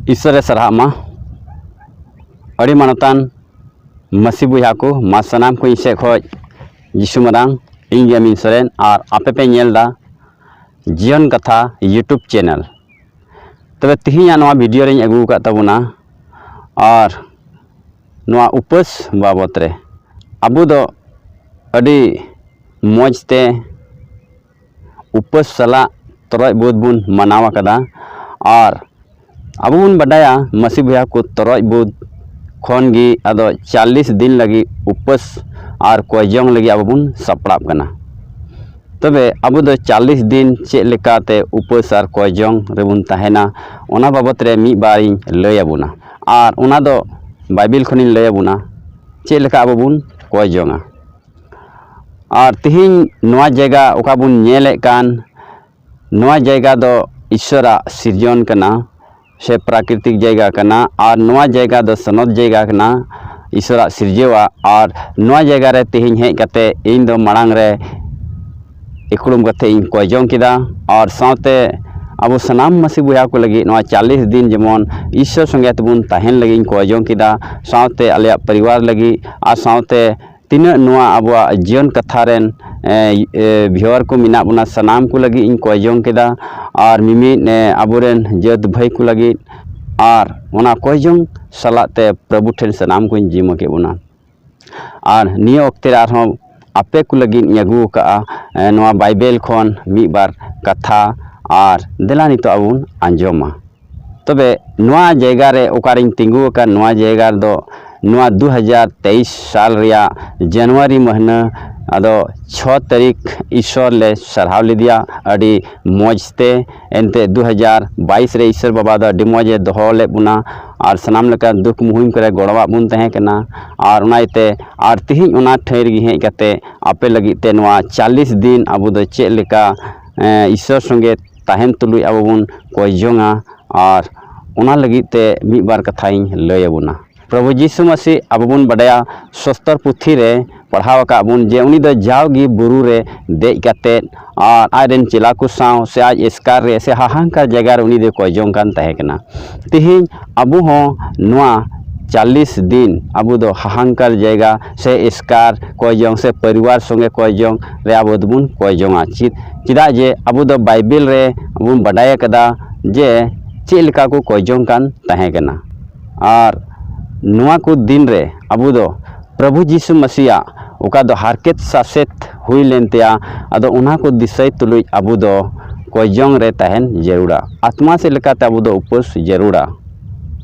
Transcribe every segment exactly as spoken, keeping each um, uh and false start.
ᱤᱥᱥᱚᱨᱮ ᱥᱟᱨᱦᱟᱜ ᱢᱟ᱾ ᱟᱹᱰᱤ ᱢᱟᱱᱚᱛᱟᱱ ᱢᱟᱹᱥᱤ ᱵᱚᱭᱦᱟ ᱠᱚ, ᱢᱟ ᱥᱟᱱᱟᱢ ᱠᱚ ᱤᱧ ᱥᱮᱫ ᱠᱷᱚᱱ ᱡᱤᱥᱩ ᱢᱟᱨᱟᱝ, ᱤᱧ ᱜᱮ ᱟᱢᱤᱱ ᱥᱚᱨᱮᱱ, ᱟᱨ ᱟᱯᱮ ᱯᱮ ᱧᱮᱞ ᱮᱫᱟ ᱡᱤᱭᱚᱱ ᱠᱟᱛᱷᱟ YouTube ᱪᱮᱱᱮᱞ᱾ ᱛᱚᱵᱮ ᱛᱮᱦᱮᱧᱟᱜ ᱱᱚᱣᱟ ᱵᱷᱤᱰᱤᱭᱳ ᱨᱤᱧ ᱟᱹᱜᱩ ᱟᱠᱟᱫ ᱛᱟᱵᱚᱱᱟ, ᱟᱨ ᱱᱚᱣᱟ ᱩᱯᱟᱹᱥ ᱵᱟᱵᱚᱛ ᱨᱮ᱾ ᱟᱵᱚ ᱫᱚ ᱟᱹᱰᱤ ᱢᱚᱡᱽ ᱛᱮ ᱩᱯᱟᱹᱥ ᱥᱟᱞᱟᱜ ᱛᱚᱨᱚᱡ ᱵᱳᱫ ᱵᱚᱱ ᱢᱟᱱᱟᱣ ᱟᱠᱟᱫᱟ᱾ ᱟᱨ ᱟᱵᱚ ᱵᱚᱱ ᱵᱟᱰᱟᱭᱟ, ᱢᱟᱹᱥᱤ ᱵᱚᱭᱦᱟ ᱠᱚ, ᱛᱚᱨᱚᱡ ᱵᱳᱫ ᱠᱷᱚᱱ ᱜᱮ ᱟᱫᱚ ᱪᱟᱞᱤᱥ ᱫᱤᱱ ᱞᱟᱹᱜᱤᱫ ᱩᱯᱟᱹᱥ ᱟᱨ ᱠᱚᱭ ᱡᱚᱝ ᱞᱟᱹᱜᱤᱫ ᱟᱵᱚ ᱵᱚᱱ ᱥᱟᱯᱲᱟᱜ ᱠᱟᱱᱟ᱾ ᱛᱚᱵᱮ ᱟᱵᱚ ᱫᱚ ᱪᱟᱞᱤᱥ ᱫᱤᱱ ᱪᱮᱫ ᱞᱮᱠᱟᱛᱮ ᱩᱯᱟᱹᱥ ᱟᱨ ᱠᱚᱭ ᱡᱚᱝ ᱨᱮᱵᱚᱱ ᱛᱟᱦᱮᱱᱟ, ᱚᱱᱟ ᱵᱟᱵᱚᱛ ᱨᱮ ᱢᱤᱫ ᱵᱟᱨ ᱤᱧ ᱞᱟᱹᱭ ᱟᱵᱚᱱᱟ᱾ ᱟᱨ ᱚᱱᱟ ᱫᱚ ᱵᱟᱭᱵᱮᱞ ᱠᱷᱚᱱᱤᱧ ᱞᱟᱹᱭ ᱟᱵᱚᱱᱟ, ᱪᱮᱫ ᱞᱮᱠᱟ ᱟᱵᱚ ᱵᱚᱱ ᱠᱚᱭ ᱡᱚᱝᱟ᱾ ᱟᱨ ᱛᱮᱦᱮᱧ ᱱᱚᱣᱟ ᱡᱟᱭᱜᱟ ᱚᱠᱟ ᱵᱚᱱ ᱧᱮᱞᱮᱫ ᱠᱟᱱ, ᱱᱚᱣᱟ ᱡᱟᱭᱜᱟ ᱫᱚ ᱤᱥᱥᱚᱨᱟᱜ ᱥᱤᱨᱡᱚᱱ ᱠᱟᱱᱟ, ᱥᱮ ᱯᱨᱟᱠᱨᱤᱛᱤᱠ ᱡᱟᱭᱜᱟ ᱠᱟᱱᱟ᱾ ᱟᱨ ᱱᱚᱣᱟ ᱡᱟᱭᱜᱟ ᱫᱚ ᱥᱚᱱᱚᱛ ᱡᱟᱭᱜᱟ ᱠᱟᱱᱟ ᱤᱥᱥᱚᱨᱟᱜ ᱥᱤᱨᱡᱟᱹᱣᱟᱜ᱾ ᱟᱨ ᱱᱚᱣᱟ ᱡᱟᱭᱜᱟ ᱨᱮ ᱛᱮᱦᱮᱧ ᱦᱮᱡ ᱠᱟᱛᱮ ᱤᱧ ᱫᱚ ᱢᱟᱲᱟᱝ ᱨᱮ ᱤᱠᱲᱩᱢ ᱠᱟᱛᱮ ᱤᱧ ᱠᱚᱭ ᱡᱚᱝ ᱠᱮᱫᱟ᱾ ᱟᱨ ᱥᱟᱶᱛᱮ ᱟᱵᱚ ᱥᱟᱱᱟᱢ ᱢᱟᱹᱥᱤ ᱵᱚᱭᱦᱟ ᱠᱚ ᱞᱟᱹᱜᱤᱫ ᱱᱚᱣᱟ ᱪᱟᱞᱤᱥ ᱫᱤᱱ ᱡᱮᱢᱚᱱ ᱤᱥᱥᱚᱨ ᱥᱚᱸᱜᱮ ᱛᱮᱵᱚᱱ ᱛᱟᱦᱮᱱ ᱞᱟᱹᱜᱤᱫ ᱤᱧ ᱠᱚᱭ ᱡᱚᱝ ᱠᱮᱫᱟ, ᱥᱟᱶᱛᱮ ᱟᱞᱮᱭᱟᱜ ᱯᱚᱨᱤᱵᱟᱨ ᱞᱟᱹᱜᱤᱫ, ᱟᱨ ᱥᱟᱶᱛᱮ ᱛᱤᱱᱟᱹᱜ ᱱᱚᱣᱟ ᱟᱵᱚᱣᱟᱜ ᱡᱤᱭᱚᱱ ᱠᱟᱛᱷᱟ ᱨᱮᱱ, ᱮ, ᱮ, ᱵᱷᱤᱭᱩᱣᱟᱨ ᱠᱚ ᱢᱮᱱᱟᱜ ᱵᱚᱱᱟ, ᱥᱟᱱᱟᱢ ᱠᱚ ᱞᱟᱹᱜᱤᱫ ᱤᱧ ᱠᱚᱭ ᱡᱚᱝ ᱠᱮᱫᱟ᱾ ᱟᱨ ᱢᱤᱢᱤᱫ, ᱮ, ᱟᱵᱚᱨᱮᱱ ᱡᱟᱹᱛ ᱵᱷᱟᱹᱭ ᱠᱚ ᱞᱟᱹᱜᱤᱫ, ᱟᱨ ᱚᱱᱟ ᱠᱚᱭ ᱡᱚᱝ ᱥᱟᱞᱟᱜ ᱛᱮ ᱯᱨᱚᱵᱷᱩ ᱴᱷᱮᱱ ᱥᱟᱱᱟᱢ ᱠᱚᱧ ᱡᱤᱢᱟᱹ ᱠᱮᱫ ᱵᱚᱱᱟ᱾ ᱟᱨ ᱱᱤᱭᱟᱹ ᱚᱠᱛᱮ ᱨᱮ ᱟᱨᱦᱚᱸ ᱟᱯᱮ ᱠᱚ ᱞᱟᱹᱜᱤᱫ ᱤᱧ ᱟᱹᱜᱩ ᱟᱠᱟᱫᱼᱟ, ᱮ, ᱱᱚᱣᱟ ᱵᱟᱭᱵᱮᱞ ᱠᱷᱚᱱ ᱢᱤᱫ ᱵᱟᱨ ᱠᱟᱛᱷᱟ, ᱟᱨ ᱫᱮᱞᱟ ᱱᱤᱛᱚᱜ ᱟᱵᱚ ᱵᱚᱱ ᱟᱸᱡᱚᱢᱟ᱾ ᱛᱚᱵᱮ ᱱᱚᱣᱟ ᱡᱟᱭᱜᱟ ᱨᱮ ᱚᱠᱟᱨᱤᱧ ᱛᱤᱸᱜᱩ ᱟᱠᱟᱱ, ᱱᱚᱣᱟ ᱡᱟᱭᱜᱟ ᱨᱮᱫᱚ ᱱᱚᱣᱟ ᱫᱩ ᱦᱟᱡᱟᱨ ᱛᱮᱭᱤᱥ ᱥᱟᱞ ᱨᱮᱭᱟᱜ ᱡᱟᱱᱩᱣᱟᱨᱤ ᱢᱟᱹᱦᱱᱟᱹ ᱟᱫᱚ ᱪᱷᱚ ᱛᱟᱹᱨᱤᱠᱷ ᱤᱥᱥᱚᱨ ᱞᱮ ᱥᱟᱨᱦᱟᱣ ᱞᱮᱫᱮᱭᱟ ᱟᱹᱰᱤ ᱢᱚᱡᱽ ᱛᱮ᱾ ᱮᱱᱛᱮ ᱫᱩ ᱦᱟᱡᱟᱨ ᱵᱟᱭᱤᱥ ᱨᱮ ᱤᱥᱥᱚᱨ ᱵᱟᱵᱟ ᱫᱚ ᱟᱹᱰᱤ ᱢᱚᱡᱽ ᱮ ᱫᱚᱦᱚ ᱞᱮᱫ ᱵᱚᱱᱟ, ᱟᱨ ᱥᱟᱱᱟᱢ ᱞᱮᱠᱟᱱ ᱫᱩᱠ ᱢᱩᱦᱤᱢ ᱠᱚᱨᱮ ᱜᱚᱲᱚᱣᱟᱜ ᱵᱚᱱ ᱛᱟᱦᱮᱸ ᱠᱟᱱᱟ᱾ ᱟᱨ ᱚᱱᱟ ᱤᱭᱟᱹᱛᱮ ᱟᱨ ᱛᱮᱦᱮᱧ ᱚᱱᱟ ᱴᱷᱟᱹᱭ ᱨᱮᱜᱮ ᱦᱮᱡ ᱠᱟᱛᱮ ᱟᱯᱮ ᱞᱟᱹᱜᱤᱫ ᱛᱮ ᱱᱚᱣᱟ ᱪᱟᱞᱤᱥ ᱫᱤᱱ ᱟᱵᱚ ᱫᱚ ᱪᱮᱫ ᱞᱮᱠᱟ, ᱮ, ᱤᱥᱥᱚᱨ ᱥᱚᱸᱜᱮ ᱛᱟᱦᱮᱱ ᱛᱩᱞᱩᱡ ᱟᱵᱚ ᱵᱚᱱ ᱠᱚᱭ ᱡᱚᱝᱟ, ᱟᱨ ᱚᱱᱟ ᱞᱟᱹᱜᱤᱫ ᱛᱮ ᱢᱤᱫ ᱵᱟᱨ ᱠᱟᱛᱷᱟᱧ ᱞᱟᱹᱭ ᱟᱵᱚᱱᱟ᱾ ᱯᱨᱚᱵᱷᱩ ᱡᱤᱥᱩ ᱢᱟᱹᱥᱤ ᱟᱵᱚ ᱵᱚᱱ ᱵᱟᱰᱟᱭᱟ, ᱥᱚᱥᱛᱚᱨ ᱯᱩᱛᱷᱤ ᱨᱮ ᱯᱟᱲᱦᱟᱣ ᱟᱠᱟᱫ ᱵᱚᱱ ᱡᱮ ᱩᱱᱤ ᱫᱚ ᱡᱟᱣᱜᱮ ᱵᱩᱨᱩ ᱨᱮ ᱫᱮᱡ ᱠᱟᱛᱮᱫ ᱟᱨ ᱟᱡ ᱨᱮᱱ ᱪᱮᱞᱟ ᱠᱚ ᱥᱟᱶ ᱥᱮ ᱟᱡ ᱮᱥᱠᱟᱨ ᱨᱮ ᱥᱮ ᱦᱟᱦᱟᱝᱠᱟᱨ ᱡᱟᱭᱜᱟ ᱨᱮ ᱩᱱᱤ ᱫᱚᱭ ᱠᱚᱭ ᱡᱚᱝ ᱠᱟᱱ ᱛᱟᱦᱮᱸ ᱠᱟᱱᱟ᱾ ᱛᱮᱦᱮᱧ ᱟᱵᱚ ᱦᱚᱸ ᱱᱚᱣᱟ ᱪᱟᱞᱤᱥ ᱫᱤᱱ ᱟᱵᱚ ᱫᱚ ᱦᱟᱦᱟᱝᱠᱟᱨ ᱡᱟᱭᱜᱟ ᱥᱮ ᱮᱥᱠᱟᱨ ᱠᱚᱭ ᱡᱚᱝ ᱥᱮ ᱯᱚᱨᱤᱵᱟᱨ ᱥᱚᱸᱜᱮ ᱠᱚᱭ ᱡᱚᱝ ᱨᱮ ᱟᱵᱚ ᱫᱚᱵᱚᱱ ᱠᱚᱭ ᱡᱚᱝᱟ᱾ ᱪᱮᱫ-, ᱪᱮᱫᱟᱜ ᱡᱮ ᱟᱵᱚ ᱫᱚ ᱵᱟᱭᱵᱮᱞ ᱨᱮ ᱵᱚᱱ ᱵᱟᱰᱟᱭ ᱟᱠᱟᱫᱟ ᱡᱮ ᱪᱮᱫ ᱞᱮᱠᱟ ᱠᱚ ᱠᱚᱭ ᱡᱚᱝ ᱠᱟᱱ ᱛᱟᱦᱮᱸ ᱠᱟᱱᱟ᱾ ᱟᱨ ᱱᱚᱣᱟ ᱠᱚ ᱫᱤᱱ ᱨᱮ ᱟᱵᱚ ᱫᱚ ᱯᱨᱚᱵᱷᱩ ᱡᱤᱥᱩ ᱢᱟᱹᱥᱤᱭᱟᱜ ᱚᱠᱟ ᱫᱚ ᱦᱟᱨᱠᱮᱛ ᱥᱟᱥᱮᱛ ᱦᱩᱭ ᱞᱮᱱ ᱛᱟᱭᱟ, ᱟᱫᱚ ᱚᱱᱟ ᱠᱚ ᱫᱤᱥᱟᱹᱭ ᱛᱩᱞᱩᱡ ᱟᱵᱚ ᱫᱚ ᱠᱚᱭ ᱡᱚᱝ ᱨᱮ ᱛᱟᱦᱮᱱ ᱡᱟᱹᱨᱩᱲᱟ᱾ ᱟᱛᱢᱟ ᱥᱮᱫ ᱞᱮᱠᱟᱛᱮ ᱟᱵᱚ ᱫᱚ ᱩᱯᱟᱹᱥ ᱡᱟᱹᱨᱩᱲᱟ᱾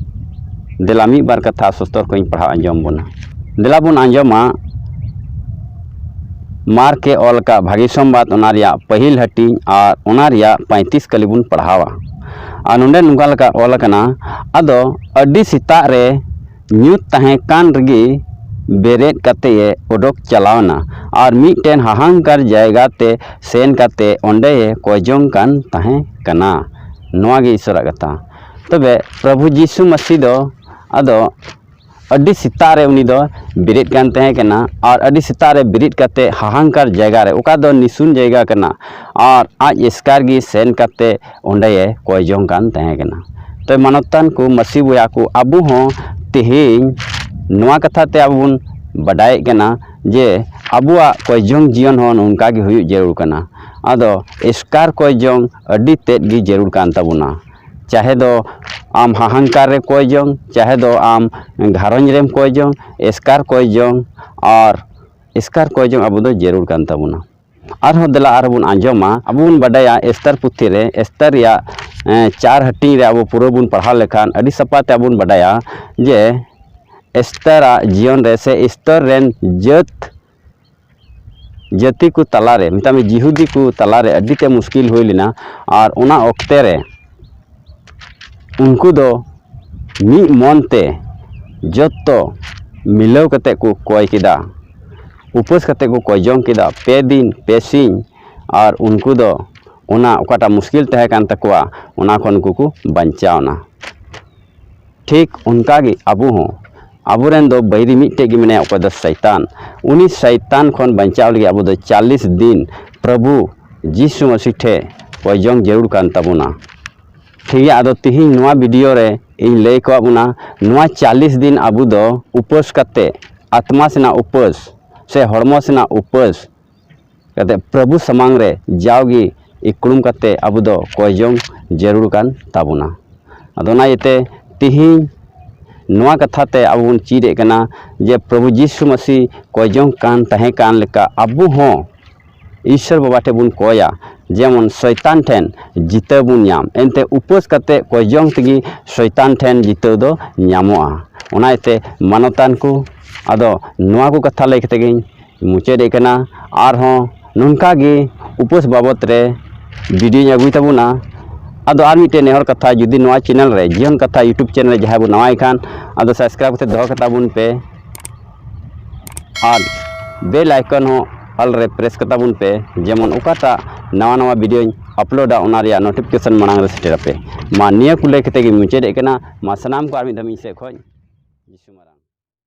ᱫᱮᱞᱟ ᱢᱤᱫ ᱵᱟᱨ ᱠᱟᱛᱷᱟ ᱥᱚᱥᱛᱚᱨ ᱠᱷᱚᱱ ᱤᱧ ᱯᱟᱲᱦᱟᱣ ᱟᱸᱡᱚᱢ ᱵᱚᱱᱟ᱾ ᱫᱮᱞᱟ ᱵᱚᱱ ᱟᱸᱡᱚᱢᱟ ᱢᱟᱨᱠ ᱮ ᱚᱞ ᱟᱠᱟᱫ ᱵᱷᱟᱹᱜᱤ ᱥᱚᱢᱵᱟᱫ, ᱚᱱᱟ ᱨᱮᱭᱟᱜ ᱯᱟᱹᱦᱤᱞ ᱦᱟᱹᱴᱤᱧ ᱟᱨ ᱚᱱᱟ ᱨᱮᱭᱟᱜ ᱯᱚᱸᱭᱛᱨᱤᱥ ᱠᱟᱹᱞᱤ ᱵᱚᱱ ᱯᱟᱲᱦᱟᱣᱟ᱾ ᱟᱨ ᱱᱚᱰᱮ ᱱᱚᱝᱠᱟ ᱞᱮᱠᱟ ᱚᱞ ᱟᱠᱟᱱᱟ, ᱟᱫᱚ ᱟᱹᱰᱤ ᱥᱮᱛᱟᱜ ᱨᱮ ᱧᱩᱛ ᱛᱟᱦᱮᱸ ᱠᱟᱱ ᱨᱮᱜᱮ ᱵᱮᱨᱮᱫ ᱠᱟᱛᱮ ᱮ ᱚᱰᱚᱠ ᱪᱟᱞᱟᱣ ᱮᱱᱟ ᱟᱨ ᱢᱤᱫᱴᱮᱱ ᱦᱟᱦᱟᱝᱠᱟᱨ ᱡᱟᱭᱜᱟ ᱛᱮ ᱥᱮᱱ ᱠᱟᱛᱮ ᱚᱸᱰᱮ ᱮ ᱠᱚᱭ ᱡᱚᱝ ᱠᱟᱱ ᱛᱟᱦᱮᱸ ᱠᱟᱱᱟ᱾ ᱱᱚᱣᱟ ᱜᱮ ᱤᱥᱚᱨᱟᱜ ᱠᱟᱛᱷᱟ᱾ ᱛᱚᱵᱮ ᱯᱨᱚᱵᱷᱩ ᱡᱤᱥᱩ ᱢᱟᱹᱥᱤ ᱫᱚ ᱟᱫᱚ ᱟᱹᱰᱤ ᱥᱮᱛᱟᱜ ᱨᱮ ᱩᱱᱤ ᱫᱚ ᱵᱮᱨᱮᱫ ᱠᱟᱱ ᱛᱟᱦᱮᱸ ᱠᱟᱱᱟ ᱟᱨ ᱟᱹᱰᱤ ᱥᱮᱛᱟᱜ ᱨᱮ ᱵᱮᱨᱮᱫ ᱠᱟᱛᱮ ᱦᱟᱦᱟᱝᱠᱟᱨ ᱡᱟᱭᱜᱟ ᱨᱮ, ᱚᱠᱟ ᱫᱚ ᱱᱤᱥᱩᱱ ᱡᱟᱭᱜᱟ ᱠᱟᱱᱟ, ᱟᱨ ᱟᱡ ᱮᱥᱠᱟᱨ ᱜᱮ ᱥᱮᱱ ᱠᱟᱛᱮ ᱚᱸᱰᱮ ᱮ ᱠᱚᱭ ᱡᱚᱝ ᱠᱟᱱ ᱛᱟᱦᱮᱸ ᱠᱟᱱᱟ᱾ ᱛᱚ ᱢᱟᱱᱚᱛᱟᱱ ᱠᱚ, ᱢᱟᱹᱥᱤ ᱵᱚᱭᱦᱟ ᱠᱚ, ᱟᱵᱚ ᱦᱚᱸ ᱛᱮᱦᱮᱧ ᱱᱚᱣᱟ ᱠᱟᱛᱷᱟ ᱛᱮ ᱟᱵᱚ ᱵᱚᱱ ᱵᱟᱰᱟᱭᱮᱫ ᱠᱟᱱᱟ ᱡᱮ ᱟᱵᱚᱣᱟᱜ ᱠᱚᱭ ᱡᱚᱝ ᱡᱤᱭᱚᱱ ᱦᱚᱸ ᱱᱚᱝᱠᱟ ᱜᱮ ᱦᱩᱭᱩᱜ ᱡᱟᱹᱨᱩᱲ ᱠᱟᱱᱟ᱾ ᱟᱫᱚ ᱮᱥᱠᱟᱨ ᱠᱚᱭ ᱡᱚᱝ ᱟᱹᱰᱤ ᱛᱮᱫ ᱜᱮ ᱡᱟᱹᱨᱩᱲ ᱠᱟᱱ ᱛᱟᱵᱚᱱᱟ᱾ ᱪᱟᱦᱮ ᱫᱚ ᱟᱢ ᱦᱟᱦᱟᱝᱠᱟᱨ ᱨᱮ ᱠᱚᱭ ᱡᱚᱝ, ᱪᱟᱦᱮ ᱫᱚ ᱟᱢ ᱜᱷᱟᱨᱚᱸᱡᱽ ᱨᱮᱢ ᱠᱚᱭ ᱡᱚᱝ, ᱮᱥᱠᱟᱨ ᱠᱚᱭ ᱡᱚᱝ ᱟᱨ ᱮᱥᱠᱟᱨ ᱠᱚᱭ ᱡᱚᱝ ᱟᱵᱚ ᱫᱚ ᱡᱟᱹᱨᱩᱲ ᱠᱟᱱ ᱛᱟᱵᱚᱱᱟ᱾ ᱟᱨᱦᱚᱸ ᱫᱮᱞᱟ ᱟᱨᱦᱚᱸ ᱵᱚᱱ ᱟᱸᱡᱚᱢᱟ, ᱟᱵᱚ ᱵᱚᱱ ᱵᱟᱰᱟᱭᱟ ᱮᱥᱛᱟᱨ ᱯᱩᱛᱷᱤ ᱨᱮ, ᱮᱥᱛᱟᱨ ᱨᱮᱭᱟᱜ, ᱮᱸ, ᱪᱟᱨ ᱦᱟᱹᱴᱤᱧ ᱨᱮ ᱟᱵᱚ ᱯᱩᱨᱟᱹ ᱵᱚᱱ ᱯᱟᱲᱦᱟᱣ ᱞᱮᱠᱷᱟᱱ ᱟᱹᱰᱤ ᱥᱟᱯᱷᱟ ᱛᱮ ᱟᱵᱚ ᱵᱚᱱ ᱵᱟᱰᱟᱭᱟ ᱡᱮ ᱮᱥᱛᱟᱨᱟᱜ ᱡᱤᱭᱚᱱ ᱨᱮ ᱥᱮ ᱮᱥᱛᱟᱨ ᱨᱮᱱ ᱡᱟᱹᱛ ᱡᱟᱹᱛᱤ ᱠᱚ ᱛᱟᱞᱟᱨᱮ, ᱢᱮᱛᱟᱜ ᱢᱮ ᱡᱤᱦᱩᱫᱤ ᱠᱚ ᱛᱟᱞᱟᱨᱮ ᱟᱹᱰᱤ ᱛᱮ ᱢᱩᱥᱠᱤᱞ ᱦᱩᱭ ᱞᱮᱱᱟ᱾ ᱟᱨ ᱚᱱᱟ ᱚᱠᱛᱮ ᱨᱮ ᱩᱱᱠᱩ ᱫᱚ ᱢᱤᱫ ᱢᱚᱱ ᱛᱮ ᱡᱚᱛᱚ ᱢᱤᱞᱟᱹᱣ ᱠᱟᱛᱮ ᱠᱚ ᱠᱚᱭ ᱠᱮᱫᱟ, ᱩᱯᱟᱹᱥ ᱠᱟᱛᱮ ᱠᱚ ᱠᱚᱭ ᱡᱚᱝ ᱠᱮᱫᱟ ᱯᱮ ᱫᱤᱱ ᱯᱮ ᱥᱤᱧ᱾ ᱟᱨ ᱩᱱᱠᱩ ᱫᱚ ᱚᱱᱟ ᱚᱠᱟᱴᱟᱜ ᱢᱩᱥᱠᱤᱞ ᱛᱟᱦᱮᱸ ᱠᱟᱱ ᱛᱟᱠᱚᱣᱟ, ᱚᱱᱟ ᱠᱷᱚᱱ ᱩᱱᱠᱩ ᱠᱚ ᱵᱟᱧᱪᱟᱣ ᱮᱱᱟ᱾ ᱴᱷᱤᱠ ᱚᱱᱠᱟ ᱜᱮ ᱟᱵᱚ ᱦᱚᱸ ᱟᱵᱚᱨᱮᱱ ᱫᱚ ᱵᱟᱹᱭᱨᱤ ᱢᱤᱫᱴᱮᱡ ᱜᱮ ᱢᱮᱱᱟᱭᱟ, ᱚᱠᱚᱭ ᱫᱚ ᱥᱚᱭᱛᱟᱱ᱾ ᱩᱱᱤ ᱥᱚᱭᱛᱟᱱ ᱠᱷᱚᱱ ᱵᱟᱧᱪᱟᱣ ᱞᱟᱹᱜᱤᱫ ᱟᱵᱚ ᱫᱚ ᱪᱟᱞᱤᱥ ᱫᱤᱱ ᱯᱨᱚᱵᱷᱩ ᱡᱤᱥᱩ ᱢᱟᱹᱥᱤ ᱴᱷᱮᱡ ᱠᱚᱭᱡᱚᱝ ᱡᱟᱹᱨᱩᱲ ᱠᱟᱱ ᱛᱟᱵᱚᱱᱟ᱾ ᱴᱷᱤᱠ ᱜᱮᱭᱟ, ᱟᱫᱚ ᱛᱤᱦᱤᱧ ᱱᱚᱣᱟ video ᱨᱮ ᱤᱧ ᱞᱟᱹᱭ ᱠᱚᱣᱟ ᱵᱚᱱᱟ, ᱱᱚᱣᱟ ᱪᱟᱞᱤᱥ ᱫᱤᱱ ᱟᱵᱚ ᱫᱚ ᱩᱯᱟᱹᱥ ᱠᱟᱛᱮ, ᱟᱛᱢᱟ ᱥᱮᱱᱟᱜ ᱩᱯᱟᱹᱥ ᱥᱮ ᱦᱚᱲᱢᱚ ᱥᱮᱱᱟᱜ ᱩᱯᱟᱹᱥ ᱠᱟᱛᱮ ᱯᱨᱚᱵᱷᱩ ᱥᱟᱢᱟᱝ ᱨᱮ ᱡᱟᱣᱜᱮ ᱤᱠᱲᱩᱢ ᱠᱟᱛᱮ ᱟᱵᱚ ᱫᱚ ᱠᱚᱭᱡᱚᱝ ᱡᱟᱹᱨᱩᱲ ᱠᱟᱱ ᱛᱟᱵᱚᱱᱟ᱾ ᱟᱫᱚ ᱚᱱᱟ ᱤᱭᱟᱹᱛᱮ ᱛᱤᱦᱤᱧ ᱱᱚᱣᱟ ᱠᱟᱛᱷᱟ ᱛᱮ ᱟᱵᱚ ᱵᱚᱱ ᱪᱮᱫ ᱮᱫ ᱠᱟᱱᱟ ᱡᱮ ᱯᱨᱚᱵᱷᱩ ᱡᱤᱥᱩ ᱢᱟᱹᱥᱤ ᱠᱚᱭᱡᱚᱝ ᱠᱟᱱ ᱛᱟᱦᱮᱸ ᱠᱟᱱ ᱞᱮᱠᱟ ᱟᱵᱚ ᱦᱚᱸ ᱤᱥᱥᱚᱨ ᱵᱟᱵᱟ ᱴᱷᱮᱱ ᱵᱚᱱ ᱠᱚᱭᱟ, ᱡᱮᱢᱚᱱ ᱥᱚᱭᱛᱟᱱ ᱴᱷᱮᱱ ᱡᱤᱛᱟᱹᱣ ᱵᱚᱱ ᱧᱟᱢ᱾ ᱮᱱᱛᱮ ᱩᱯᱟᱹᱥ ᱠᱟᱛᱮ ᱠᱚᱭᱡᱚᱝ ᱛᱮᱜᱮ ᱥᱚᱭᱛᱟᱱ ᱴᱷᱮᱱ ᱡᱤᱛᱟᱹᱣ ᱫᱚ ᱧᱟᱢᱚᱜᱼᱟ᱾ ᱚᱱᱟ ᱤᱭᱟᱹᱛᱮ ᱢᱟᱱᱚᱛᱟᱱ ᱠᱚ, ᱟᱫᱚ ᱱᱚᱣᱟ ᱠᱚ ᱠᱟᱛᱷᱟ ᱞᱟᱹᱭ ᱠᱟᱛᱮ ᱜᱤᱧ ᱢᱩᱪᱟᱹᱫ ᱮᱫ ᱠᱟᱱᱟ᱾ ᱟᱨᱦᱚᱸ ᱱᱚᱝᱠᱟ ᱜᱮ ᱩᱯᱟᱹᱥ ᱵᱟᱵᱚᱛ ᱨᱮ video ᱧ ᱟᱹᱜᱩᱭ ᱛᱟᱵᱚᱱᱟ᱾ ᱟᱫᱚ ᱟᱨ ᱢᱤᱫᱴᱮᱱ ᱱᱮᱦᱚᱨ ᱠᱟᱛᱷᱟ, ᱡᱩᱫᱤ ᱱᱚᱣᱟ channel ᱨᱮ, ᱡᱤᱭᱚᱱ ᱠᱟᱛᱷᱟ YouTube channel ᱨᱮ ᱡᱟᱦᱟᱸᱭ ᱵᱚᱱ ᱱᱟᱣᱟᱭ ᱠᱷᱟᱱ, ᱟᱫᱚ subscribe ᱠᱟᱛᱮ ᱫᱚᱦᱚ ᱠᱟᱛᱟ ᱵᱚᱱ ᱯᱮ ᱟᱨ bell icon ᱦᱚᱸ all ᱨᱮ press ᱠᱟᱛᱟ ᱵᱚᱱ ᱯᱮ, ᱡᱮᱢᱚᱱ ᱚᱠᱟᱴᱟᱜ ᱱᱟᱣᱟ ᱱᱟᱣᱟ videoᱧ uploadᱟ ᱚᱱᱟ ᱨᱮᱭᱟᱜ notification ᱢᱟᱲᱟᱝ ᱨᱮ ᱥᱮᱴᱮᱨ ᱟᱯᱮ ᱢᱟ᱾ ᱱᱤᱭᱟᱹ ᱠᱚ ᱞᱟᱹᱭ ᱠᱟᱛᱮ ᱜᱮ ᱢᱩᱪᱟᱹᱫ ᱮᱫ ᱠᱟᱱᱟ᱾ ᱢᱟ ᱥᱟᱱᱟᱢ ᱠᱚ ᱟᱨ ᱢᱤᱫ ᱫᱷᱟᱣ ᱤᱧ ᱥᱮᱫ ᱠᱷᱚᱱ ᱡᱤᱥᱩ ᱢᱟᱨᱟᱝ᱾